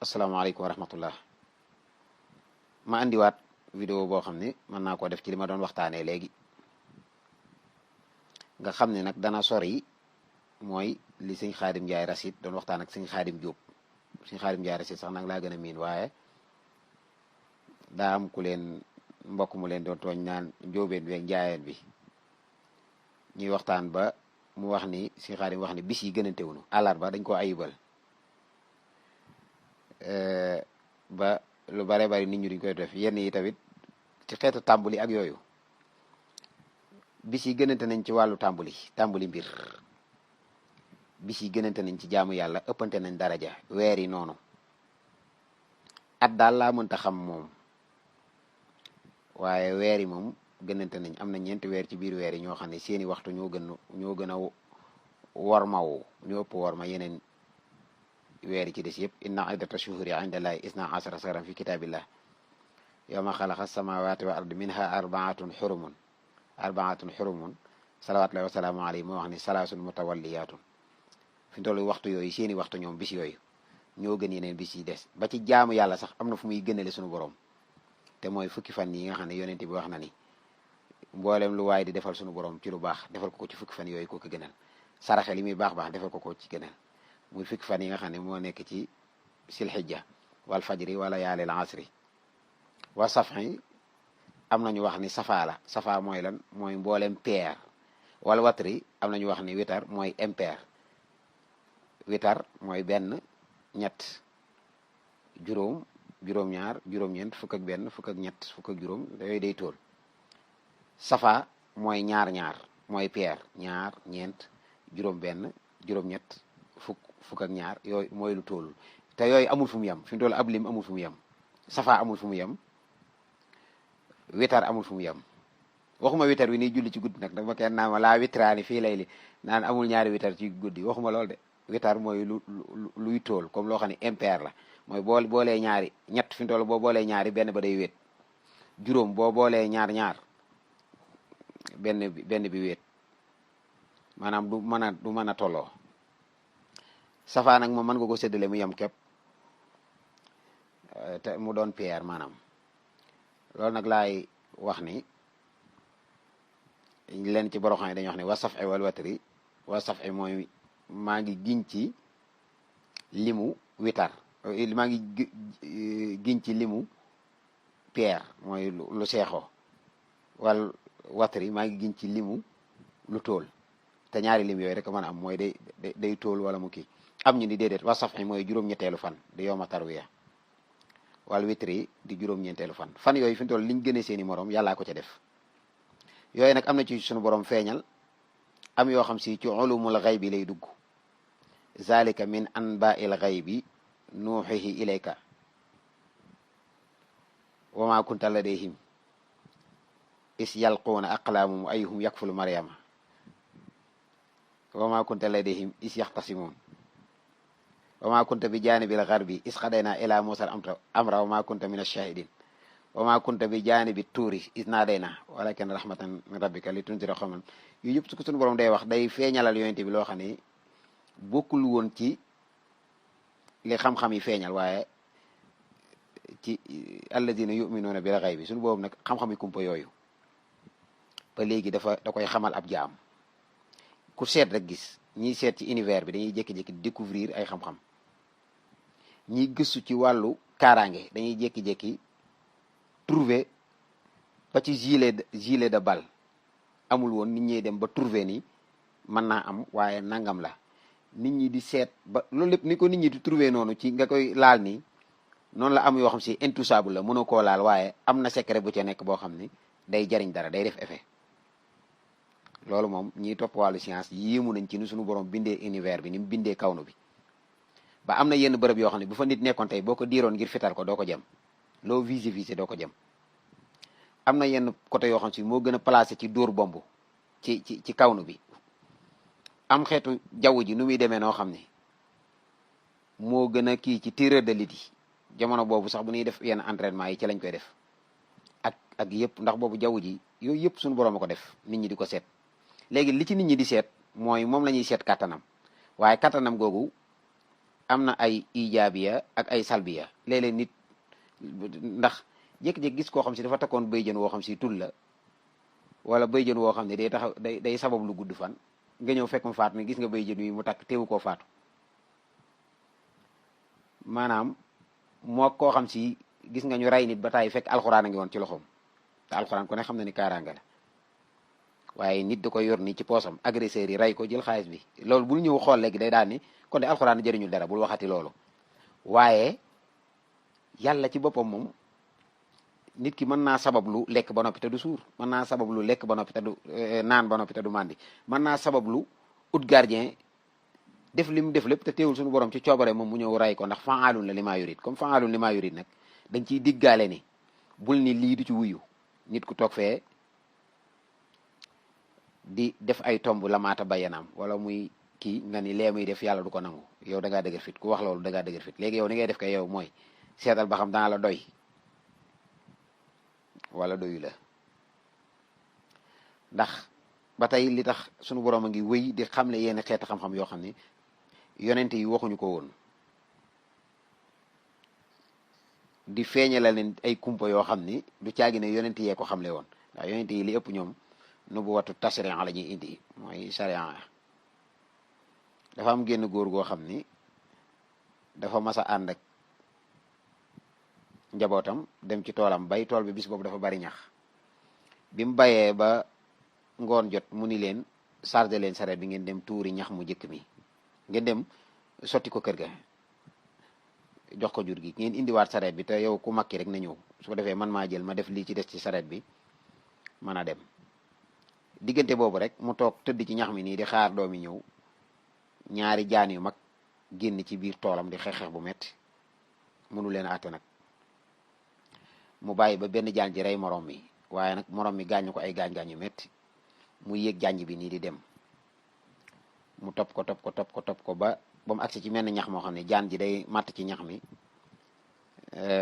asalaamaaleykum wa rahmatullah. ma andiwaat vidéo boo xam ne mën naa koo def ci li ma doon waxtaanee léegi nga xam ne nag dana sori mooy li sëñ Xaadim Njaay Rasid doon waxtaan ak sëñ Xaadim Jóob sëñ Xaadim Njaay Rasid sax nag laa gën a miin waaye daa am ku leen mbokk mu leen doon tooñ naan njóobeen bi ak njaayeen bi ñuy waxtaan ba mu wax ni sëñ Xaadim wax ni bis yi gënantewunu àllarba dañ ko ayibal ba lu bare bari nit ñu duñ koy def yenn yi tamit ci xeetu tàmbali ak yooyu bis yi gënante nañ ci wàllu tàmbali mbir bis yi gënante nañ ci jaamu yàlla ëppante nañ daraja weer yi noonu at daal laa mënta xam moom waaye weer yi moom gënante nañ am na ñeenti weer ci biir weer yi ñoo xam ne seeni waxtu ñoo gën a wormawu ñoo ëpp worma yeneen weer yi ci des yëpp inna iddata shuhuri inda llahi isna asara sahran fi kitabillah yawma xalaqa samawati wa ardi minha arbaatun xurumun salawatullahi wasalaamu alayhi moo wax ni salaasun mutawalliyatun fi mu toll waxtu yooyu seeni waxtu ñoom bis yooyu ñoo gën yeneen bis yi des ba ci jaamu yàlla sax am na fu muy gënale suñu borom te mooy fukki fan yi nga xam ne yonent bi wax na ni mboolem lu waay di defal suñu borom ci lu baax defal ko ci fukki fan yooyu ko gënal saraxe li muy baax defal ko ci gënal muy fukki fan yi nga xam ne moo nekk ci silxijja wal fajri wala yaalil asri wa saf'i am nañu wax ni safa mooy lan mooy mboolem peer wala watri am nañu wax ni witar mooy impair witar mooy benn ñett juróom juróom-ñaar juróom-ñeent fukk ak benn fukk ak ñett fukk ak juróom yooyu day tool safa mooy ñaar mooy peer ñaar ñeent juróom benn juróom-ñett fukk ak ñaar yooyu mooy lu toll te yooyu amul fu mu yem fi mu toll ab lim amul fu mu yem safa amul fu mu yem witar amul fu mu yem waxuma witar wi nii julli ci guddi nag dama kenn naan ma laa witraani fii lay li naan amul ñaari witar ci guddi waxuma lool de witar mooy luy tool comme loo xam ne impair la mooy boolee ñaari ñett fi mu toll boo boolee ñaari benn ba day wéet juróom boo boolee ñaar benn bi wéet maanaam du mën a tolloo safa nag moom mën nga ko séddale mu yem képp te mu doon peer maanaam loolu nag laay wax ni leen ci boroxam yi dañuy wax ne wa saf'i wal watri wa saf'i mooy maa ngi giñ ci limu witar maa ngi giñ ci limu peer mooy lu seexoo wal watri maa ngi giñ ci limu lu tool te ñaari lim yooyu rek mën a am mooy day tool wala mu kii am ñu ni déedéet wa saf'i mooy juróom-ñetteelu fan di yowma tarwiya wal witri di juróom-ñeenteelu fan yooyu fi mu toll liñ gënee seeni morom yàllaa ko ca def yooyu nag am na ci suñu borom feeñal am yoo xam si ci ulumul ghaybi lay dugg zalika min anba'il ghaybi nuuhihi ilayka wa ma kunta ladayhim is yalquuna aqlaamum ayyuhum yakfulu maryama wa ma kunta ladayhim is yaxtasimun wa ma kunta bi janibil gharbi is qadayna ila musa amra wa ma kunta min ash-shahidin wa ma kunta bi janibi tuuri is naadayna walakin rahmatan min rabbika li tunzira qawman yu yëpp su ko suñu borom day wax day feeñalal yonent bi loo xam ne bokkul woon ci li xam-xam yi feeñal waaye ci alladina yuminuuna bil ghaybi suñu boobu nag xam-xam yi kumpa yooyu ba léegi da koy xamal ab jaam ku seet rek gis ñiy seet ci univers bi dañuy jékki-jékki découvrir ay xam-xam ñiy gëstu ci wàllu kaaraange dañuy jékki-jékki trouver ba ci gilet de balle amul woon nit ñi dem ba trouver ni mën naa am waaye nangam la nit ñi di seet ba loolu lépp ni ko nit ñi di trouver noonu ci nga koy laal nii noonu la am yoo xam si intouchable la mënoo koo laal waaye am na secret bu ca nekk boo xam ni day jariñ dara day def effet loolu moom ñiy topp wàllu science yéemu nañ ci ni suñu borom bindee univers bi ni mu bindee kawnu bi ba am na yenn bërëb yoo xam ne bu fa nit nekkoon tey boo ko diiroon ngir fital ko doo ko jëm loo visé doo ko jëm am na yenn côté yoo xam si moo gën a placé ci dóor bomb ci kawnu bi am xeetu jaww ji nu muy demee noo xam ne moo gën a kii ci tireur de lit yi jamono boobu sax bu ñuy def yenn entraînement yi ci lañ koy def ak yëpp ndax boobu jaww ji yooyu yëpp suñu borom a ko def nit ñi di ko seet léegi li ci nit ñi di seet mooy moom la ñuy seet kattanam waaye kattanam googu am na ay ijaabiya ak ay salbiya léeg-léeg nit ndax jékki-jékki gis koo xam si dafa takkoon béyjën woo xam si tul la wala béyjën woo xam ne day taxaw day sabab lu gudd fan nga ñëw fekk mu faatu ne gis nga béyjën wi mu takk teewu koo faatu maanaam moo koo xam si gis nga ñu rey nit ba taay fekk alxuraan a ngi woon ci loxoom te alxuraan ku ne xam na ni kaaraange la waaye nit da koy yor nii ci poosam agresseurs yi rey ko jël xaalis bi loolu bul ñëw xool léegi day daan ni kon de alxuraan jëriñul dara bul waxati loolu waaye yàlla ci boppam moom nit ki mën naa sabab lu lekk ba noppi te du suur mën naa sabab lu lekk ba noppi te du naan ba noppi te du màndi mën naa sabab lu ut gardien def li mu def lépp te teewul suñu borom ci coobare moom mu ñëw rey ko ndax fa'aalun la limaa yurid comme fa'aalun limaa yurid nag dañ ciy diggaale ni bul ni lii du ci wuyu nit ku toog fee di def ay tomb lamaata bayyanaam wala muy kii nga ni lee muy def yàlla du ko nangu yow da ngaa dëgër fit ku wax loolu da ngaa dëgër fit léegi yow ni ngay def kay yow mooy seetal ba xam dana la doy wala doyu la ndax ba tey li tax sunu borom a ngi wéy di xamle yenn xeeti xam-xam yoo xam ne yonente yi waxuñu ko woon di feeñalal leen ay kumpa yoo xam ni du caagi ne yonente yee ko xamle woon ndax yonente yi li ëpp ñoom nubuwatu tasrian la ñuy indi mooy sariya dafa am génn góor goo xam ni dafa mas a ànd ak njabootam dem ci toolam bay tool bi bis boobu dafa bari ñax bi mu bayee ba ngoon jot mu ni leen chargé leen sareet bi ngeen dem tuuri ñax mu njëkk mi ngeen dem sotti ko kër ga jox ko jur gi ngeen indiwaat sareet bi te yow ku makki rek na ñëw su ko defee man maa jël ma def lii ci des ci sareet bi mën a dem diggante boobu rek mu toog tëdd ci ñax mi nii di xaar doomi ñëw ñaari jaan yu mag génn ci biir toolam di xeex bu metti mënu leen a àtte nag mu bàyyi ba benn jaan ji rey morom mi waaye nag morom mi gaañu ko ay gaañ-gaañ yu metti mu yéeg janj bi nii di dem mu topp ko ba mu agsi ci menn ñax moo xam ne jaan ji day matt ci ñax mi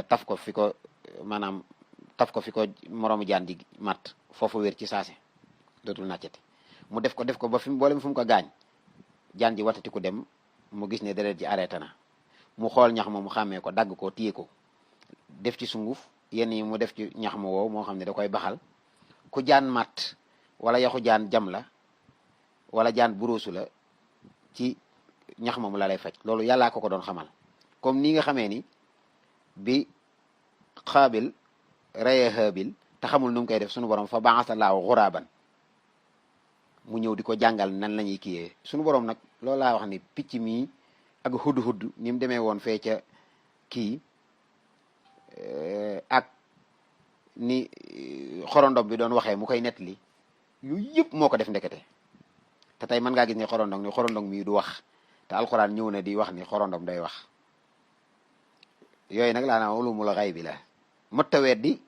taf ko fi ko maanaam taf ko fi ko moroomu jaan ji matt foofu wér ci saase dootul nàccati mu def ko ba fi mboolem fu mu ko gaañ jaan ji watati ku dem mu gis ne deret ji arrêté na mu xool ñax ma mu xàmmee ko dagg ko téye ko def ci sunguf yenn yi mu def ci ñax ma woow moo xam ne da koy baxal ku jaan matt wala yaxu jaan jam la wala jaan buróosu la ci ñax ma mu la lay faj loolu yàllaa ko doon xamal comme ni nga xamee ni bi xaabil reye xaabil te xamul nu mu koy def suñu borom fa ba'asa Allaahu xuraaban mu ñëw di ko jàngal nan la ñuy kiyee suñu borom nag loolu laa wax ni picc mi ak hudd ni mu demee woon fee ca kii ak ni xorondom bi doon waxee mu koy nettali yooyu yëpp moo ko def ndekete te tey mën ngaa gis ni xorondom mii du wax te alxuraan ñëw na di wax ni xorondom day wax yooyu nag laa naa ulumul xaybi la mëtta weddi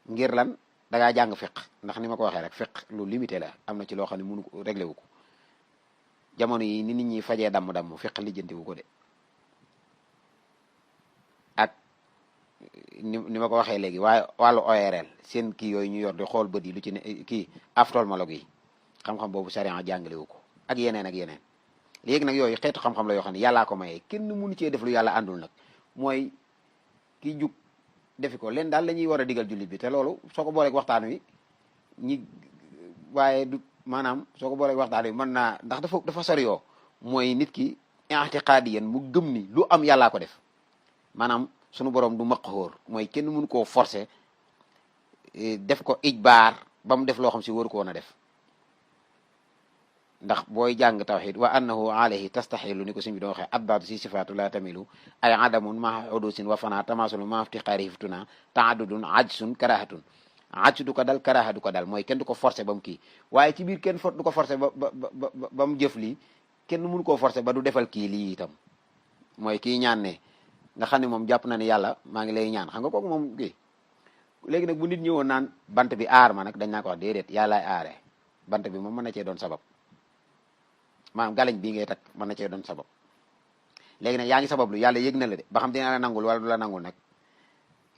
ngir lan da ngaa jàng fiq ndax ni ma ko waxee rek fiq lu limité la am na ci loo xam ne mënu ko réglé wu ko jamono yi ni nit ñi fajee damm-damm fiq lijjanti wu ko de ak ni ma ko waxee léegi waaye wàllu ORL seen kii yooyu ñu yor di xool bët yi lu ci ne kii ophtalmologue yi xam-xam boobu sariya jàngale wu ko ak yeneen léegi nag yooyu xeetu xam-xam la yoo xam ne yàllaa ko mayee kenn mënu cee def lu yàlla àndul nag mooy kii jug defi ko leen daal la ñuy war a digal jullit bi te loolu soo ko booleeg waxtaan wi waaye du maanaam soo ko booleeg waxtaan wi mën naa ndax dafa sori yoo mooy nit ki i'tiqaadiyan mu gëm ni lu am yàllaa ko def maanaam sunu borom du maqhoor mooy kenn mënu koo forcer def ko ijbaar ba mu def loo xam si waru ko woon a def ndax booy jàng tawxid wa annahu alayhi tastaxilu ni ko suñ bi doon waxee addaatu si sifaatu la tamilu ay adamun ma udusin wa fana tamasulu ma iftiqaari hiftuna taadudun ajsun karahatun ajsu du ko dal karaha du ko dal mooy kenn du ko forcé ba mu kii waaye ci biir kenn du ko forcé ba mu jëf lii kenn mënu koo forcé ba du defal kii lii itam mooy kii ñaan ne nga xam ne moom jàpp na ne yàlla maa ngi lay ñaan xam nga kooku moom kii léegi nag bu nit ñëwoon naan bant bi aar ma nag dañ naa ko wax déedéet yàllaay aare bant bi moom mën na cee doon sabab maanaam galañ bii ngay takk mën na cee doon sabab léegi nag yaa ngi sabab lu yàlla yëg na la de ba xam dina la nangul wala du la nangul nag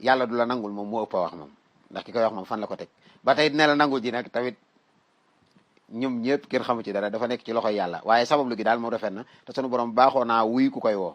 yàlla du la nangul moom moo ëpp a wax moom ndax ki koy wax moom fan la ko teg ba tey dina la nangul ji nag tamit ñoom ñëpp kenn xamu ci dara dafa nekk ci loxoy yàlla waaye sabablu gi daal moom rafet na te sunu borom baaxoo naa wuy ku koy woo